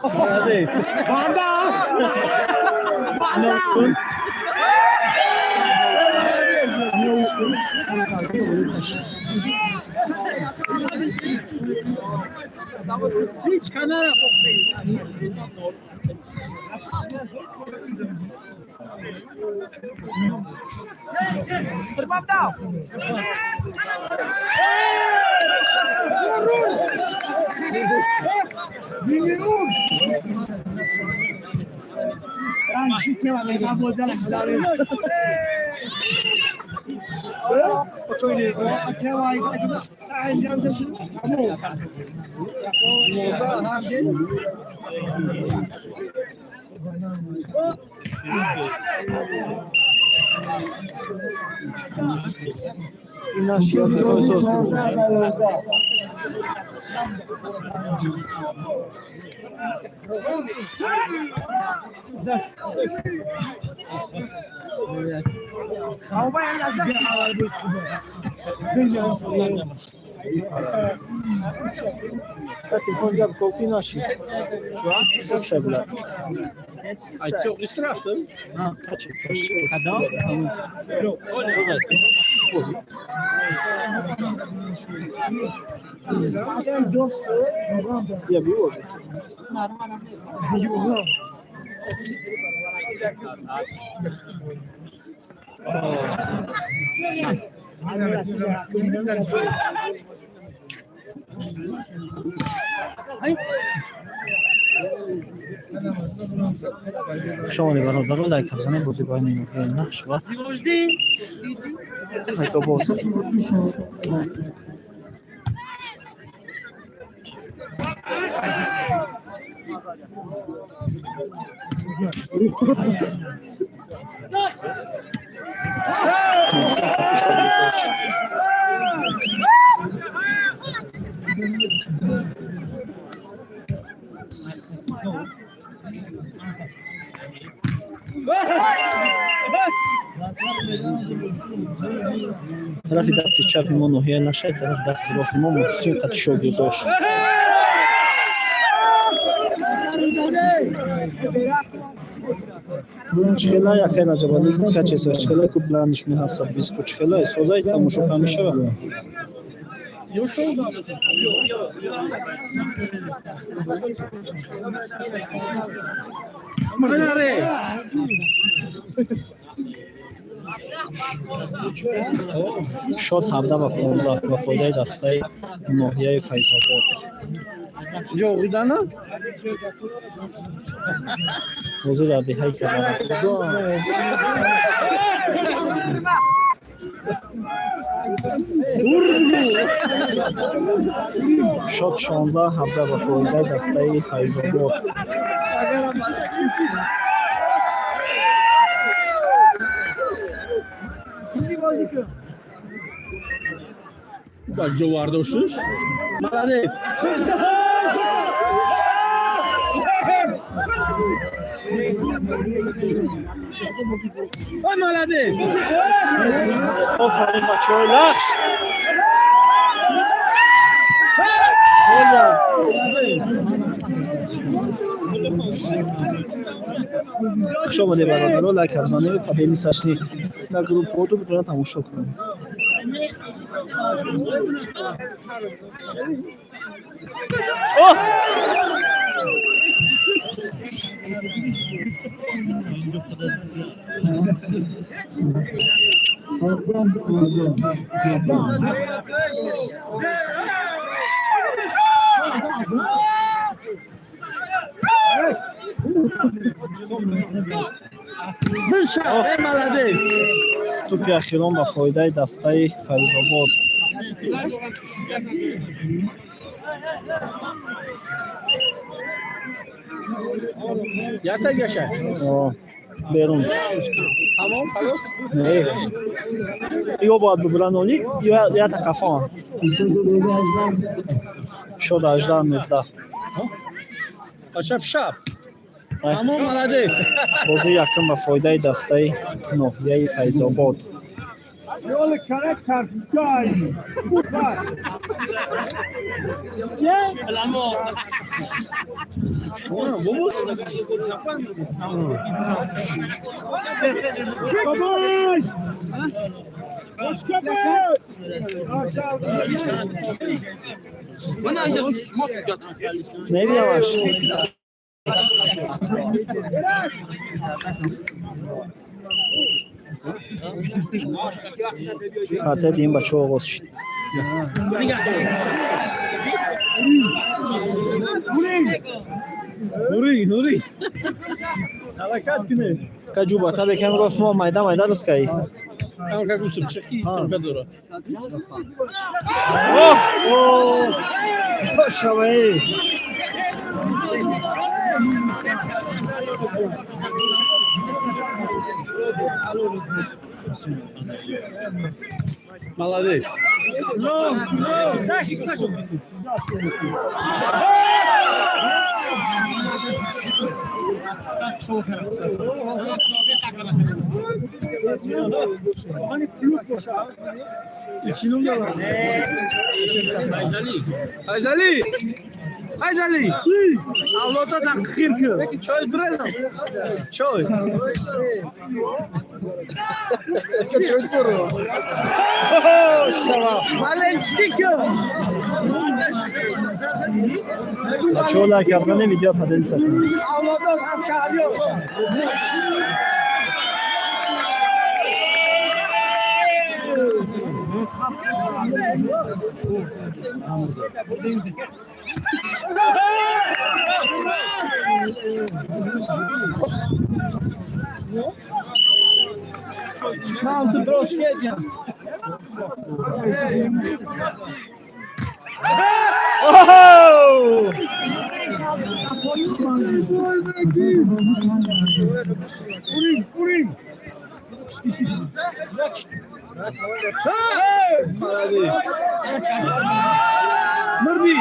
Молодец. Банда! Ҳеҷ канара. Шомоли бародаро, лайк бизанед. Бозӣ байни ноҳияи Нақш ва Файзобод. Тарафи дасти чапи мо ноҳияи Нашай, тарафи дасти рости мо Муҳсин қати шогирдош. Чихела, якай Раҷабалӣ качесо, чихела ку бландиш ми 720 ку, чихела созай, тамошо кам мешава. Шод 17-15 ба фоидаи дастаи ноҳияи Файзобод. Ҷовидана. Бозӣ дар деҳаи Кабара. Шод 16-17 ба фоидаи дастаи Файзобод. Дар ҷо вардоштуш. Молодец. Ой, молодец. Офарин, бачаҳои Лахш! Хуш омадед, бародаро, лайк бизанед, поделиться шни на группҳоту битонад тамошо кунед. Оҳ! Биша, эй, молодец. Тӯпи ахирон ба фоидаи дастаи Файзобод. Якта гаша. О, берун. Тамом, халос. Не, ё бояд бубуранд оли, ё ята кафон. Шод 18-19. Шап шап. Тамом, молодец. Бозии якум ба фоидаи дастаи ноҳияи Файзобод. Мебинамаш. Партияи ин бачаҳо оғоз шуд. Нури. Ҳаракат кунед. Ка ҷуба та бекам рост мо майда майда рост каи. Там как усупчики истилка дора. Оҳ! Оҳ! Шаваи. Молодец. Айзали! Айзали! Авлодатан қир кир. Чой биразам. Чой. Шава. Маленький кир. Бачаҳо лайк кардан видео поделиться кунед. Авлодат ҳамшаҳриё. Оҳо! Мурди!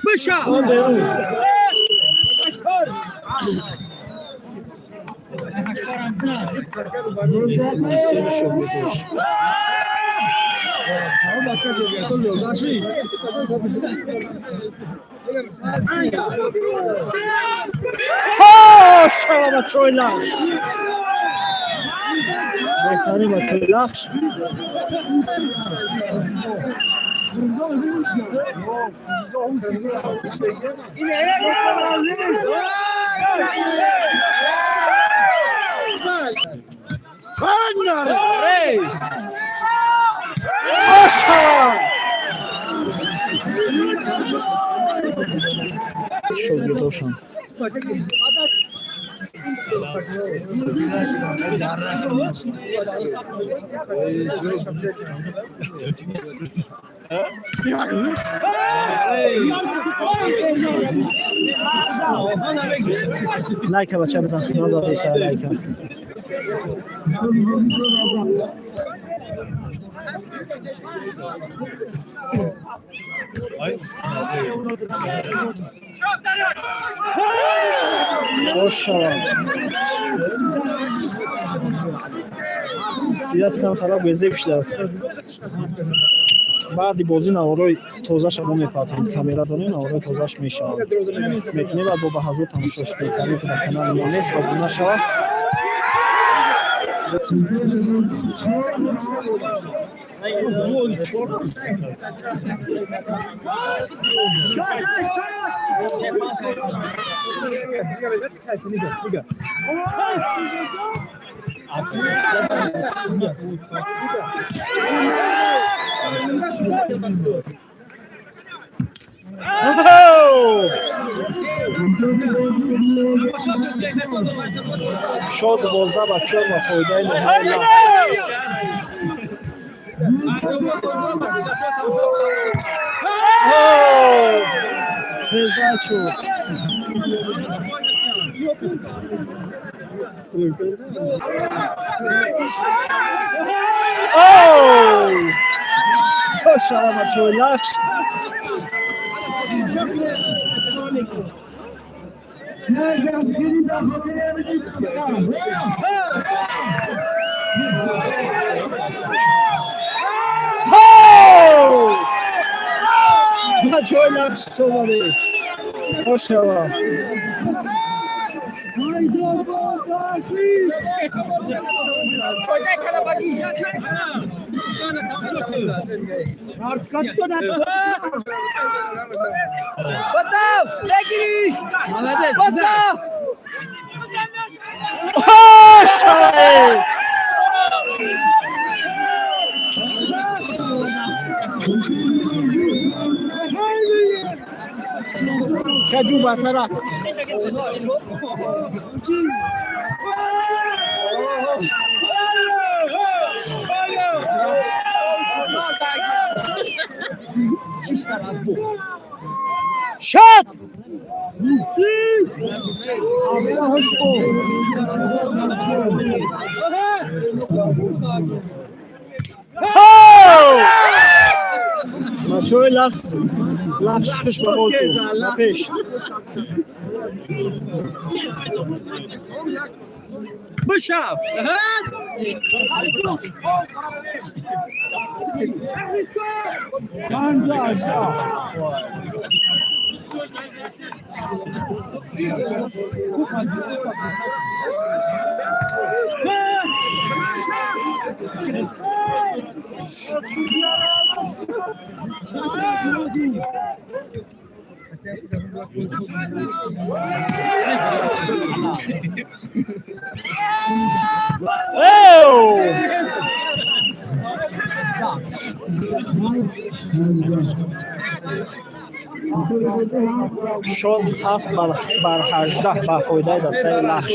Биша! О, берун. Сели шогирдош. Ҳо, шава бачаҳои Лахш. Беҳтарин бачаҳои Лахш. О, шава! Шогирдошам. Лайка бача бизан, назадеса лайка. Ошава. Сиёс кам талаб безеб шудааст. Баъди бозӣ наворои тозаша мо мепартоем. Камера дорем, наворои тозаш мешавад. Мекунем ва бо ба ҳазур тамошош кунед. Каме ки дар канали мо нест, обуна шавад. Оҳо! Шод 12-4 ба фоидаи ноҳияи Лахш. Оҳ! 13-4. Оҳ! Шава бачаҳои Лахш. Бачаҳои Лахш омадед. Мошалло. Молодец. Баста! Мошалло! Каҷу батарак. Шот! Бачаҳои Лахш, Лахш пеш ба гол ба пеш. Бишав! Эу! Шот 7-18 ба фоидаи дастаи Лахш.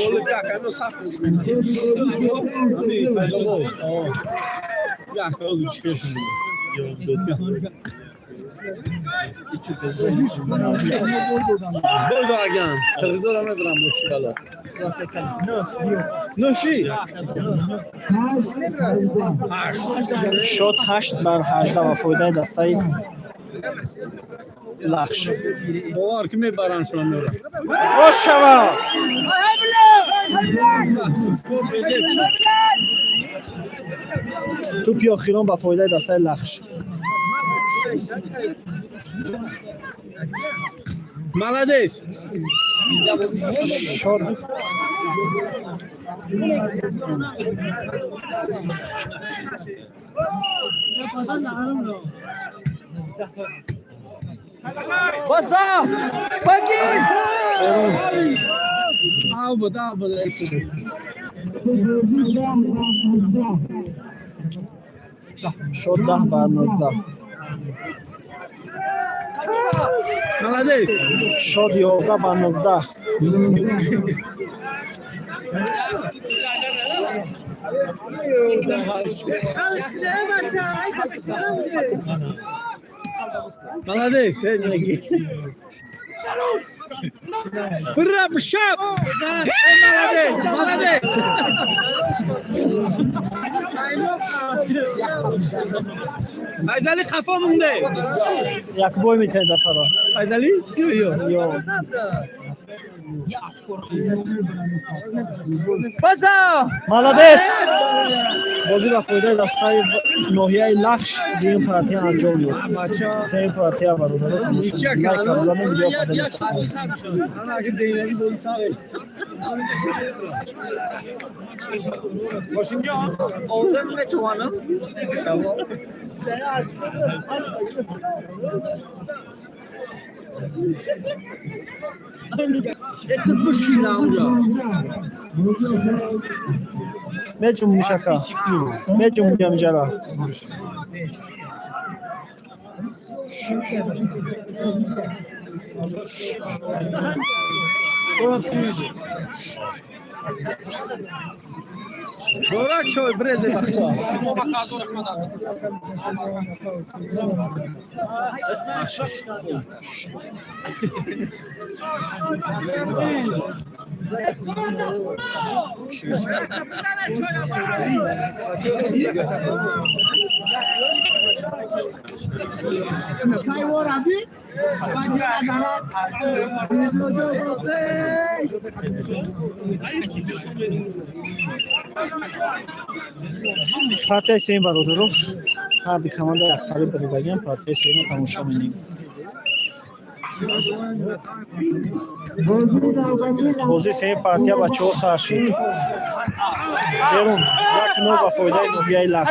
Шот 8-18 ба фоидаи дастаи Лахш. Бовар ки мебаранд шумо мера. Ошава! Тӯпи охирон ба фоидаи дастаи Лахш. Молодец. Шот Баса! Баги! Абуд, абуд. Шот 10-19. Молодец. Шот 11-19. Молодец. Ура, бшап! Молодец, молодец. Файзали хафо мунде. Якбой метавонед дафъаро. Файзали? Ё. Ё. Баса! Молодец! Бозӣ ба фоидаи дастаи ноҳияи Лахш дуюм партия анҷом ёфт. Сеюм партия, бародаро, тамошо кунед. Лайк бизанед, видео поделиться кунед. Бошимҷон, овоза метавонам? Меҷумбиш, ака. Меҷумбӣ ҳамиҷара. Дора чой брезе. Партияи сеюм, бародаро, ҳар ду команда якқариб бурдагиам. Партияи сеюмро тамошо менем. Бозии сеюм партия, бачаҳо, сар шуд. Берун, 1-0 ба фоидаи ноҳияи Лахш.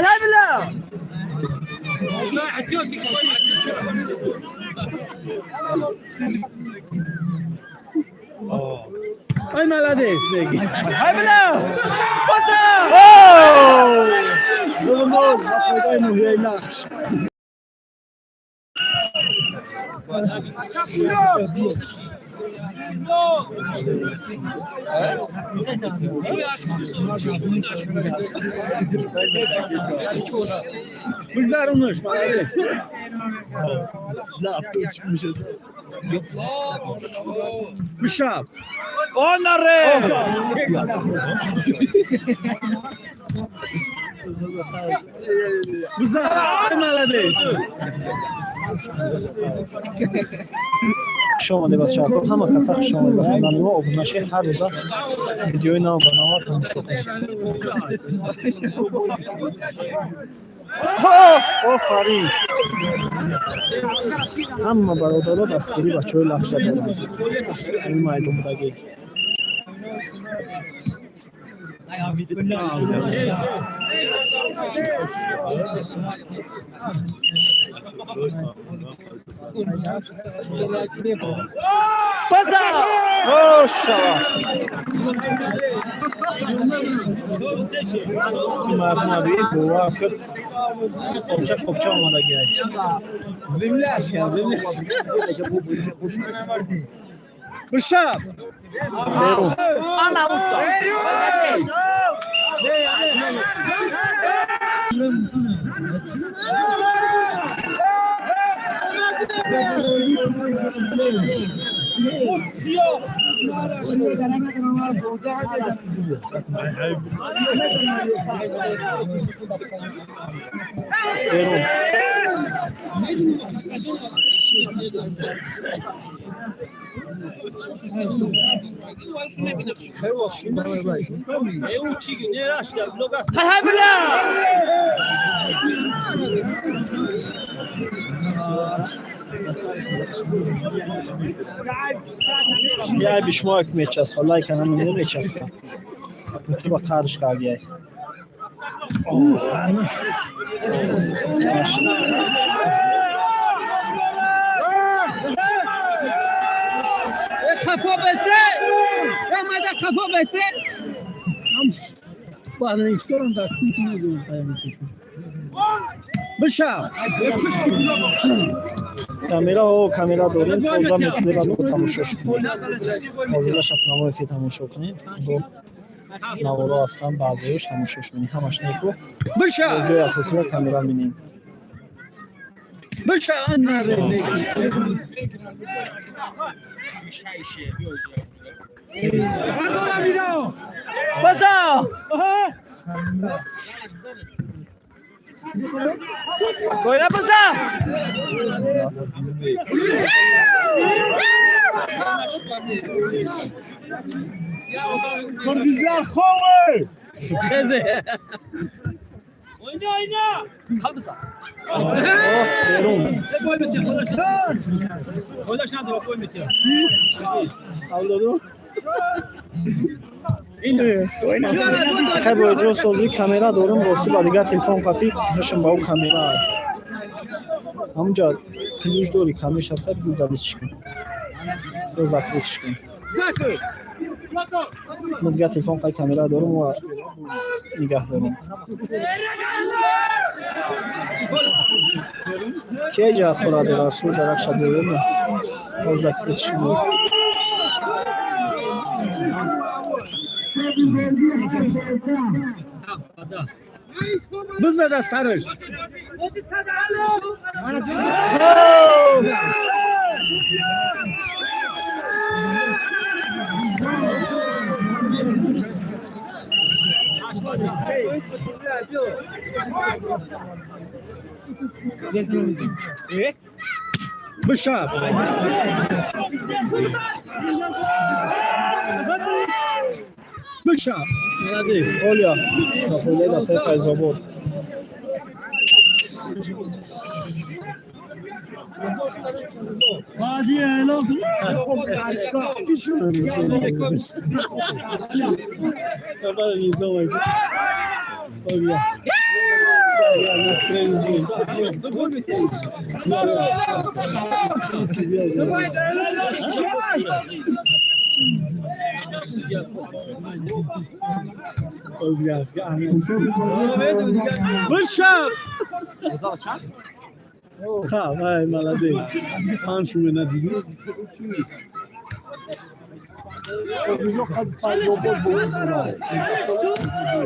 Ай, молодец, неги. Ай, бля! 2-0 ба фоидаи ноҳияи Лахш. Бигзарунуш, молодец. Бишаб. Онаре! Бизар, ай, молодец. Хуш омадед, бачаҳо, ҳама каса хуш омадед ба канали мо. Обуна шед, ҳар рӯза видеои нав ба нава тамошо кунед. Офарин, ҳама бародаро дастгирӣ бачаҳои Лахша доранд, ин майдон будагӣ. База! Ошава мардумаби бовар куд, хобча хобча омадагиай. Земляшка, земляшка. Бишаб. Берун. Ана уста. Молодец. Берун. Хай, бля! Яй бишмо як мечаспа, лайка намемонӣ, мечаспа. Ту ба қарш кардияй. Қафо басте! Омада қафо басте! Баъдан дар Бишаб. Камера, о, камера дорем, тоза метавонед бо тамошош кунед. Ҳозираша прямой эфир тамошо кунед. Бо наворо ҳастанд, баъзеёш тамошош кунед. Ҳамаш неку. Бишаб. Бозиҳои асосиро камера минем. Бишаб, анаре. База! Койра, база! Киргизлар ховы! Хезе. О, берун. Авлоду. Хай, бояҷо созӣ камера дорем, ростӣ ба дигар телефон қатӣ ҳашам ба ӯ камера. Ҳамунҷа ключ дорӣ, камеш ҳаста, бигӯ удалить кун. Ё закрыть кун. Закрыть. Ман дигар телефон қай камера дорам ва нигаҳ дорам. Ки ҷа хора дора, су жарак шадорем. Ҳоз закрыть кун. Бизада сараш. Бишаб. Бишаб. Оля ба фоидаи дастаи Файзобод. Бишаб. Ха, вай, молодец. Панч шумена диди.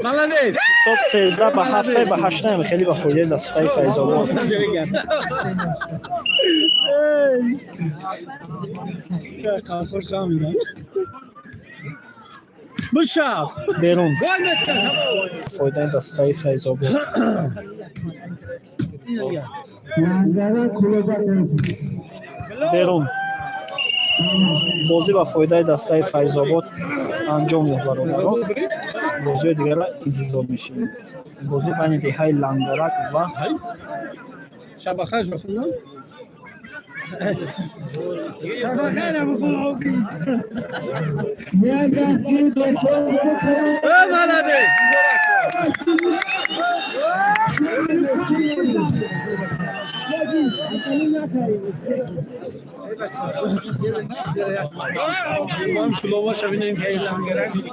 Молодец. Ҳисоб 13-7, ба 8, хеле ба фоидаи дастаи Файзобод. Қафош хамина. Бишаб. Берун, фоидаи дастаи Файзобод. Берун, бозӣ ба фоидаи дастаи Файзобод анҷом ёфт, бародарон. Бозиҳои дигарро интизор мешавем. Бозӣ байни деҳаи Лангарак ва Шабахаш бихонам. Э, молодец.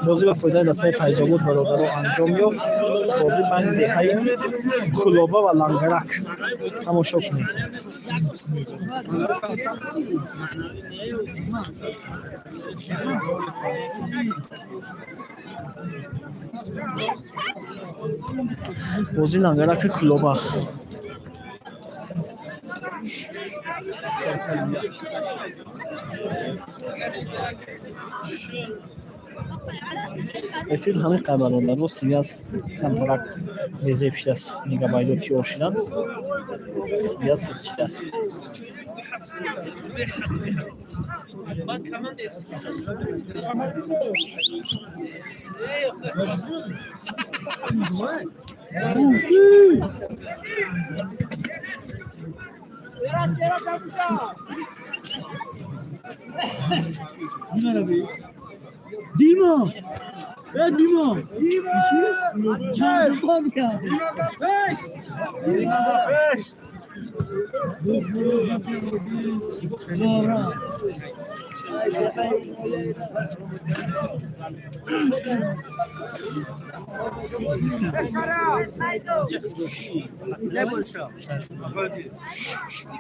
Бозӣ ба фоидаи дастаи Файзобод, бародаро, анҷом ёфт. Бозӣ байни деҳаи Кулоба ва Лангарак, тамошо кунед. Бозии Лангараки Кулоба. Эфир ҳамин қадр, бародаро. Связь камтарак безеб шудааст, мегабайтҳо тиёр шуданд, связь сиз шудааст. Дима! Э, Дима! Чанд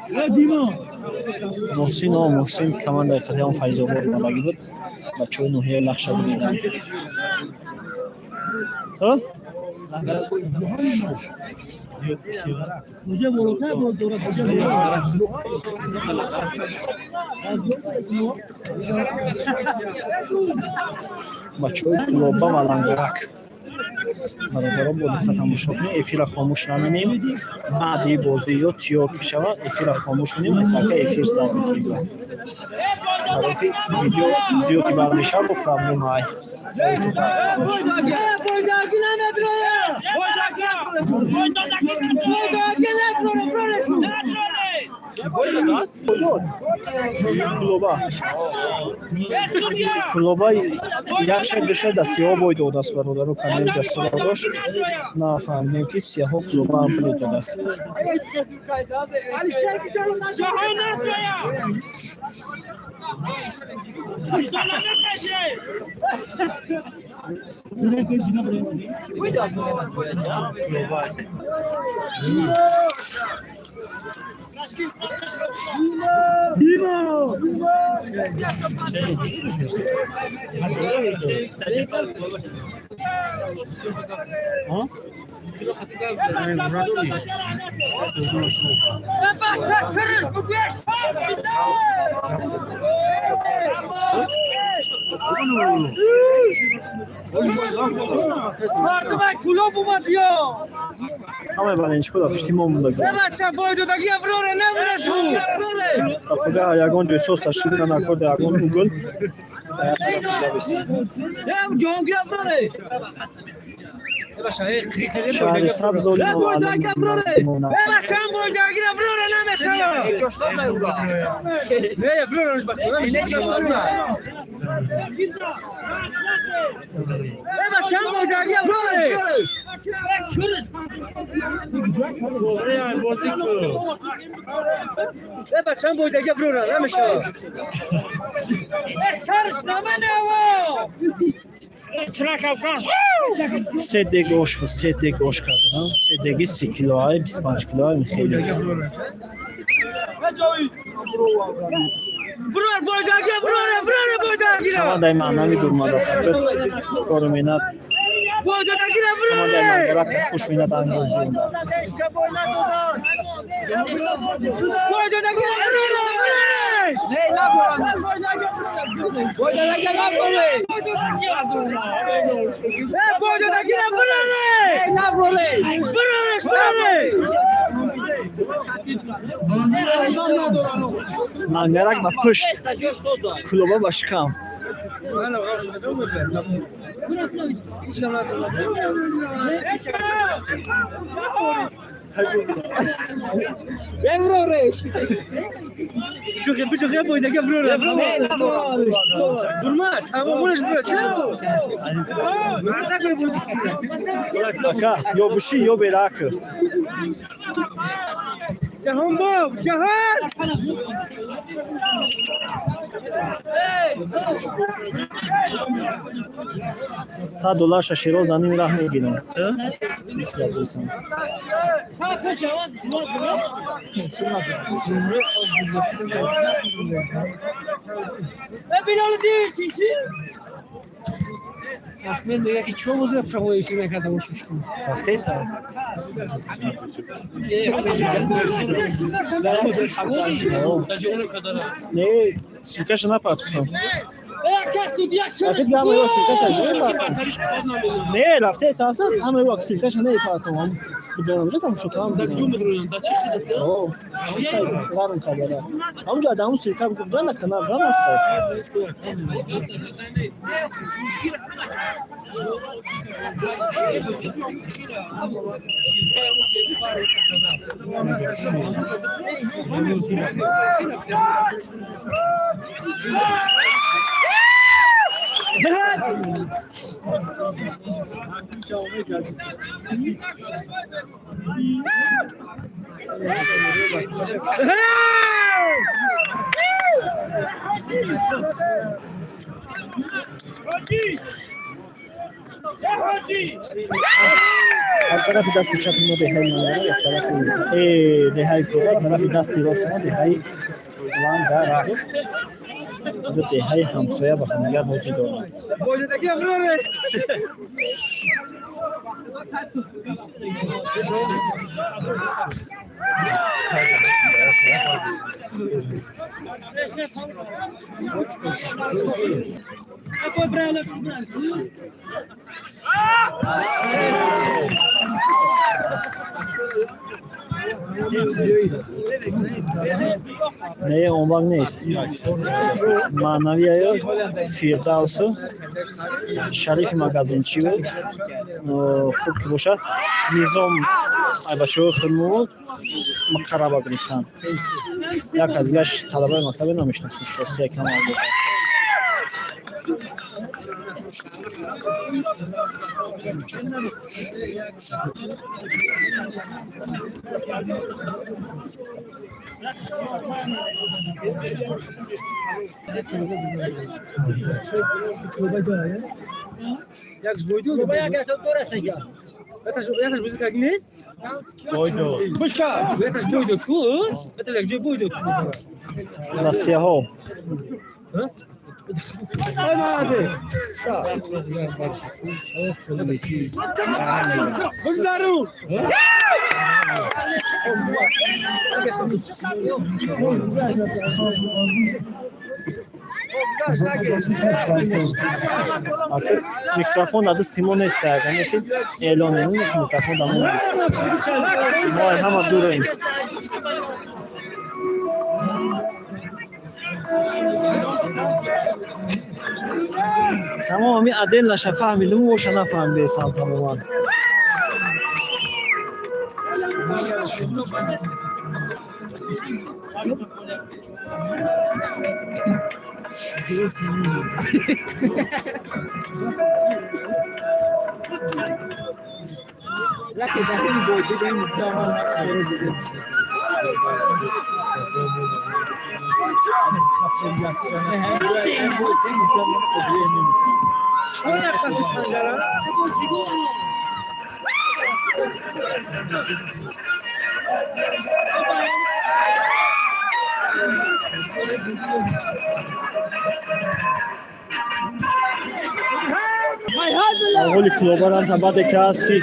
Э, Дима! Муҳсин, о, Муҳсин командаи қатъиан Файзобод омадагӣ буд. Бачаҳои ноҳияи Лахша будиданд. А? Куҷа болока боз дорад, куҷа болока? Бачаҳои Кулоба ва Лангарак, бародарон, бо диққат тамошо кунед. Эфира хомӯш намонем. Баъди бозӣ ё тиёр ки шавад, эфира хомӯш кунем, асака эфир сар метиҳем, барои ки видео зиёди бар мешавад, бо проблемаай. Кулоба, Кулоба як шай душай дастиҳо бой додааст, бародаро. Камил ҷасуро дошт, нафаҳмидем, ки сияҳо Кулоба ҳам пули додааст. Дима! Мардумай, Кулоб омад ё. Ҳамаи болельщик ҳо дар пушти мо монда. Худа, ягон ҷой сос ташкил накард, ягон угол. Шаҳри сабз оли. Се дег ош буд, се дег ош кардам, се деги 30 килоай, 25 килоай, хеле. Командаи маънавӣ дурмадааст, кору меҳнат, командаи Мангарак хуш меҳнат ангозӣ. Мангарак ба пушт, Кӯлоба ба шикам. Ака, ё бушӣ, ё беракр. Ҷаҳонбоб, ҷаҳон. 100 долларша Шероз аним раҳ мегирам. Мисли абзосан. Ахмед мегӯяд, ки чо бозира прямой эфир накарда бошиш кун. Рафтеса? Не, ссылка ша напастам. Акид ҳама ё ссылка ша ҷои. Не, рафтеса аса, ҳама ё ссылка ша не партам. Бидонам ҷо тамошо кардам. О, варм кардара. Ҳамҷо адаму ссылка гуфтан на канал рамаса. Аз тарафи дасти чапи мо деҳаи Мангарак, аз тарафи деҳаи Кӯра, аз тарафи дасти рости мо деҳаи Лангарак. Ду деҳаи ҳамсоя ба ҳамдигар бозӣ доранд. Не, он нест. Маънавияё Фирдавсу Шарифи магазинчиву хуб ки бошад, Низом ай бачаҳои худмо мақараба гирифтанд. Як аз гаш талабаи мактабе намешиносем, шосия кам. Як бойдо. Якаш бозӣ кард нест? Бойдо. Якаш бойдо ку? Якаш як ҷой бойдо. Насияҳо. Микрофон дар дасти мо нест, ки эълон микрофон дар мо нест. Мо ҳама дураем. Тамом, ами адел наша фаҳмидум, боша нафаҳмидесам тамоман. Ҳоли клубарам та баъде ки ҳаст ки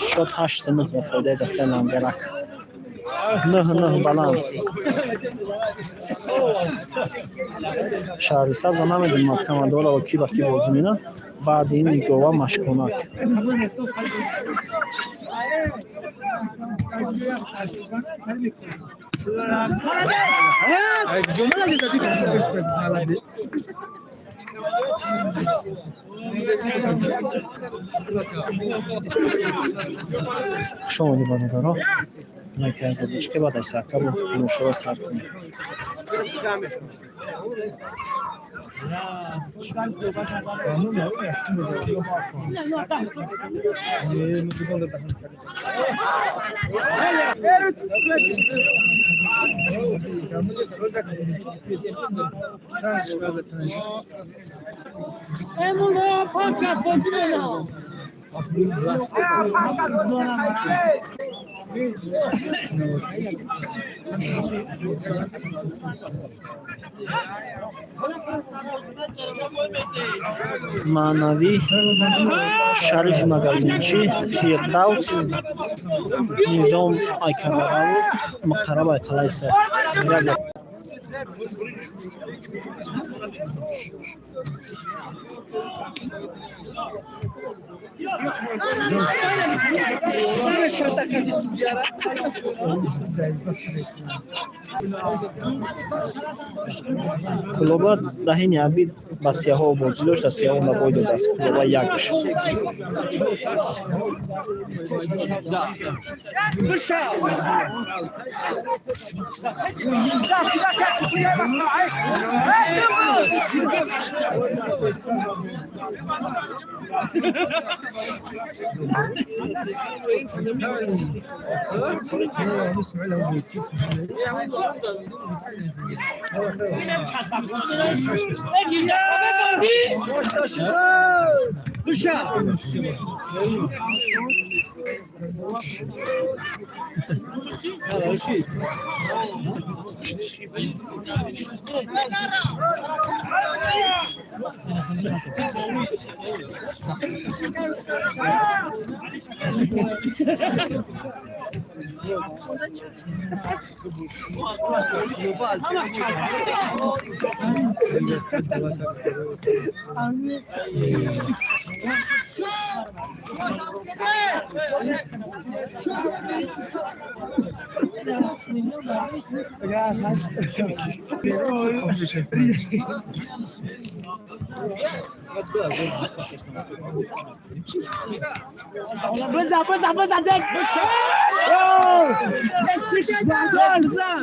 Шот 8-9 ба фоидаи дастаи Лангарак. 9-9 баланс. Шаҳри Сабза намедонам командора ки ба ки бозӣ мекунад. Баъди ин нигоҳа машконак. Хуш омадед, бародаро. Чике баъд аз сарка бо тамошоро сар кунем. Маънавӣ, Шарифи магазинчӣ, Фирдавс, Низом Айкадараву, Муқарраб Айқалайса. Кулоба даҳини абид ба сиёҳо бозӣ дошт, сиёҳо набой додааст. Кулоба якш.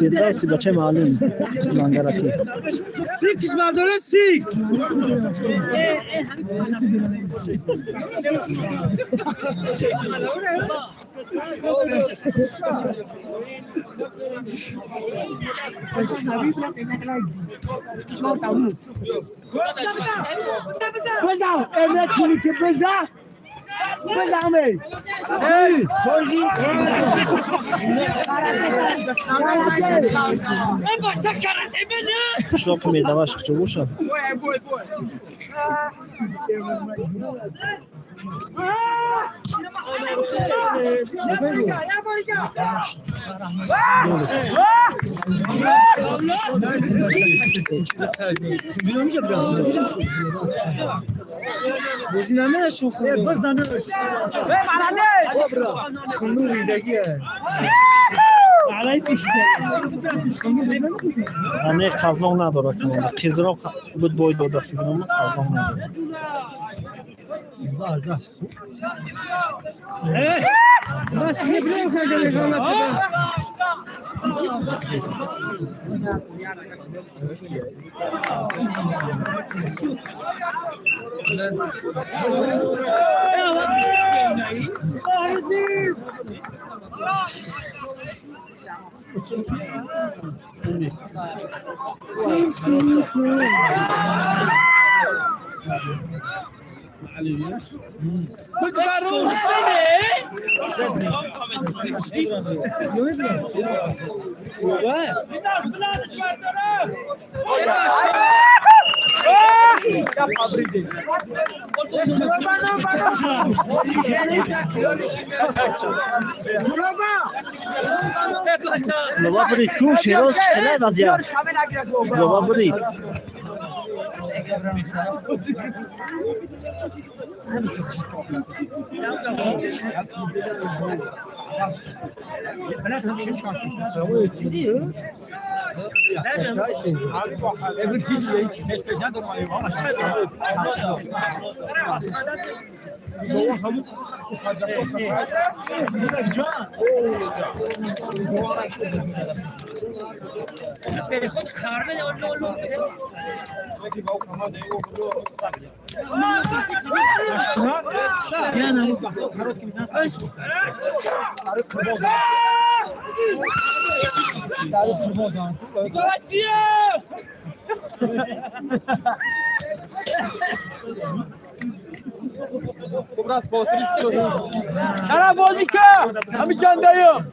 Фирдавси, бачаи маълум лангаракӣ. Сикиш бардоре, сик. بزن امه که بزن بزن. Қишлоқи Медаваш куҷо бошад? Не, қазлон надорад команда. Қизроқ буд, бой дода, фикрам, қазлон надорад. Лова бурид ку, Шероз, чӣ хеле вазъият? Лова бурид. چرا بازی کرد همین جنده‌ایم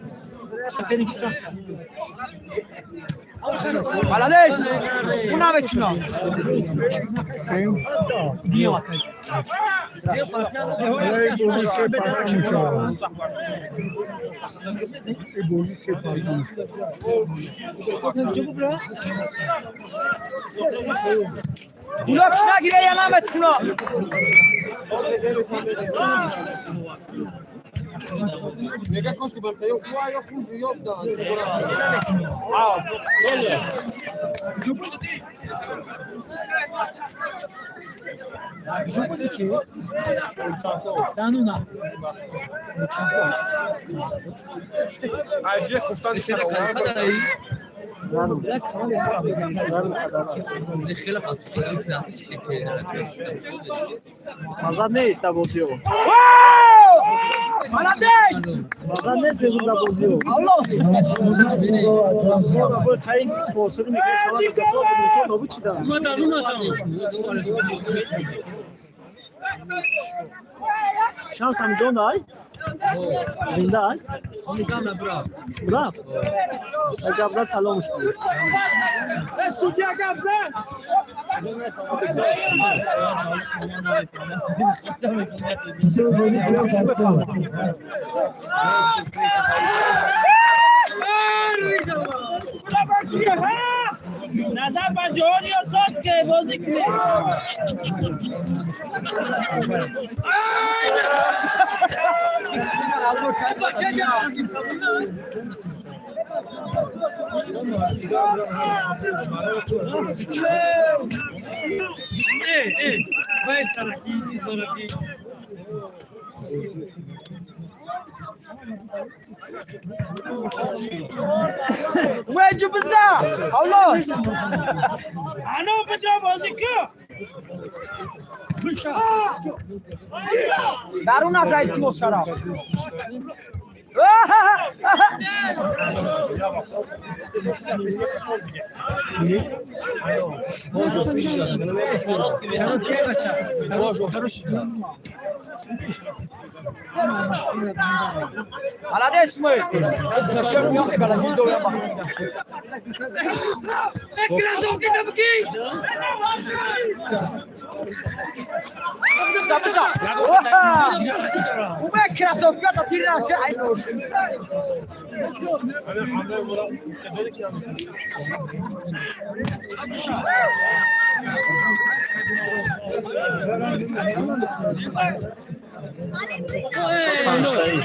بلدش اون نمیتونه. اونا نگیره یا نمیتونه. Маза нест дар бозиҳо. Маза нест, мегӯм, дар бозиҳо. Қай спонсорӣ мекунед? Нобуд шидан. Шамс ҳамиҷон ай? Зинда ай? Рафт. Гап зад, саломш буд. Судья гап зад. نظر بر جهانی ساز که بازی کنه. وين بزا الله انا بدي بازی که درون از ایتموس چرا Молодец мой. Панҷтаи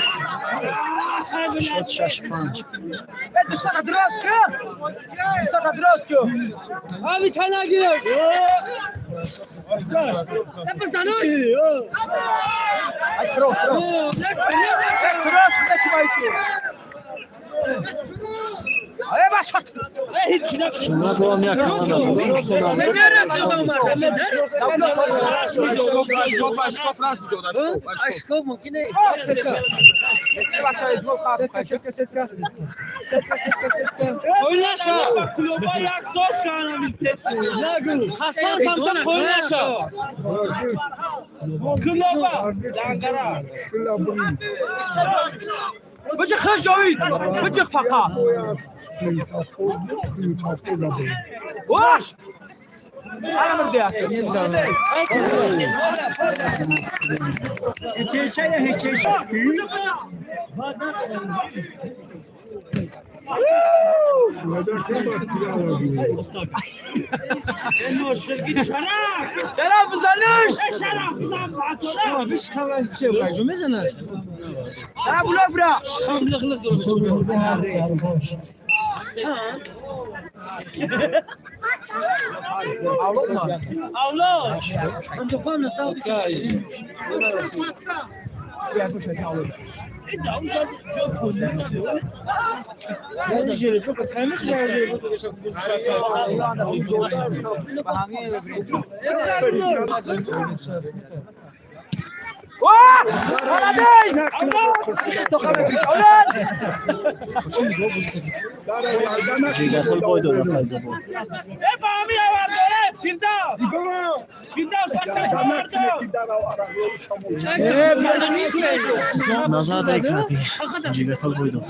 шуд шаш панҷ. Шума дорам як команда дорам. بچه خش جاوید بچه فقط واش انا مردي چرا بزنش چرا بولا برا Ҷигатол бой дода Файзобод. Назар дай карди. Ҷигатол бой дод.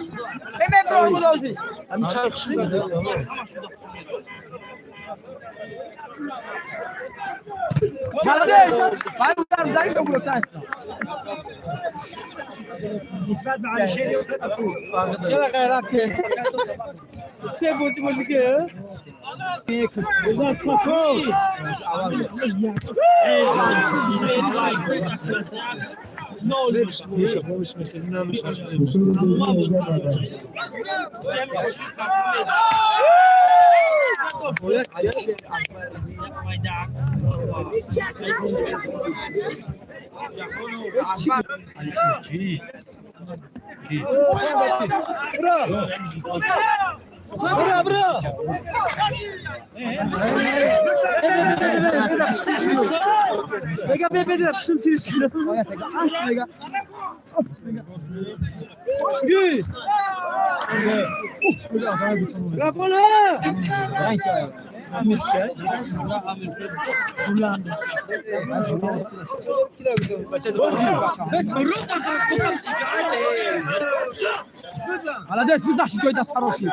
Молодец, бизаши ҷой даст хароши.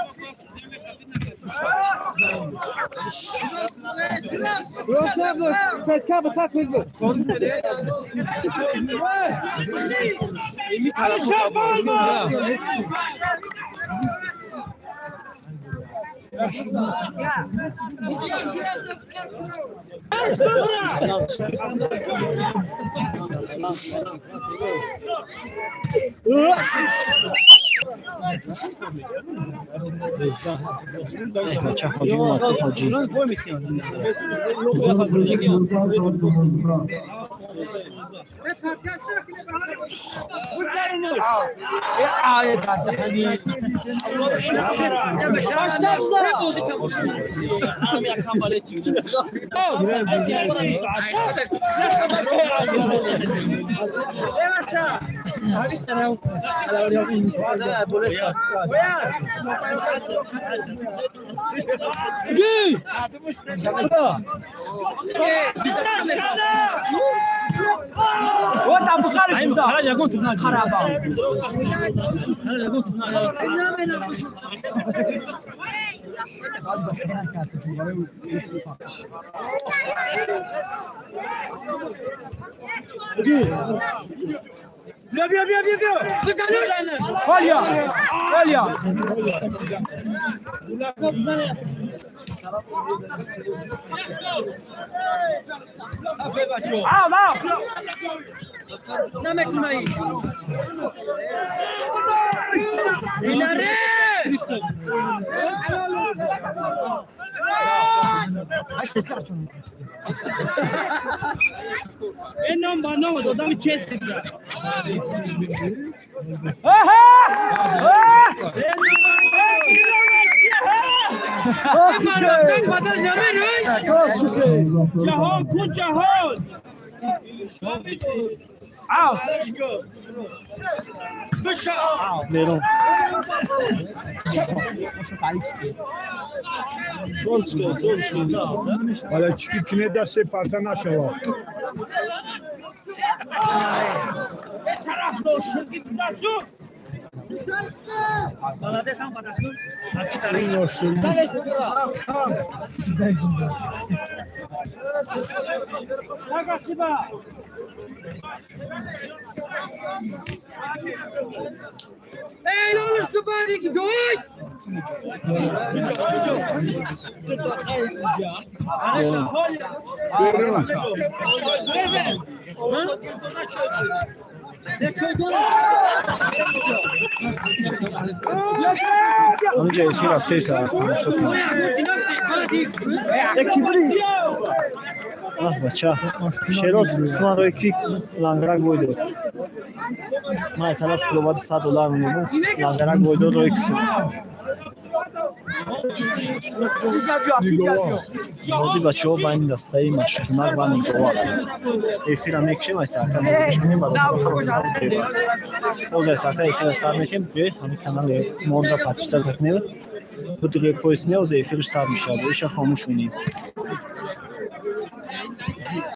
Бача ҳоҷӣ омад, ҳоҷӣ. Берун. Ҳала чӣ ки кине дасте парта нашавад. Ҳаминҷа эфир рафтаиса аст, тамошо кун. Аҳ, бача. Шероз Усман рӯи ки лангарак бой дод. Ман тараф киловати $100 мемонам. Лангарак бой дод рӯи кисум. Бози бачаҳо байни дастаи Машкунак ва Нигова. Эфира мекушем, ай сарка мегӯш менем, бародаро ҳама мебарад. Боз ай сарка эфира сар метем, бе ҳамин канали моро подписаться кунед. Буд репост не, оз эфирш сар мешавад. Иша хомӯш менем.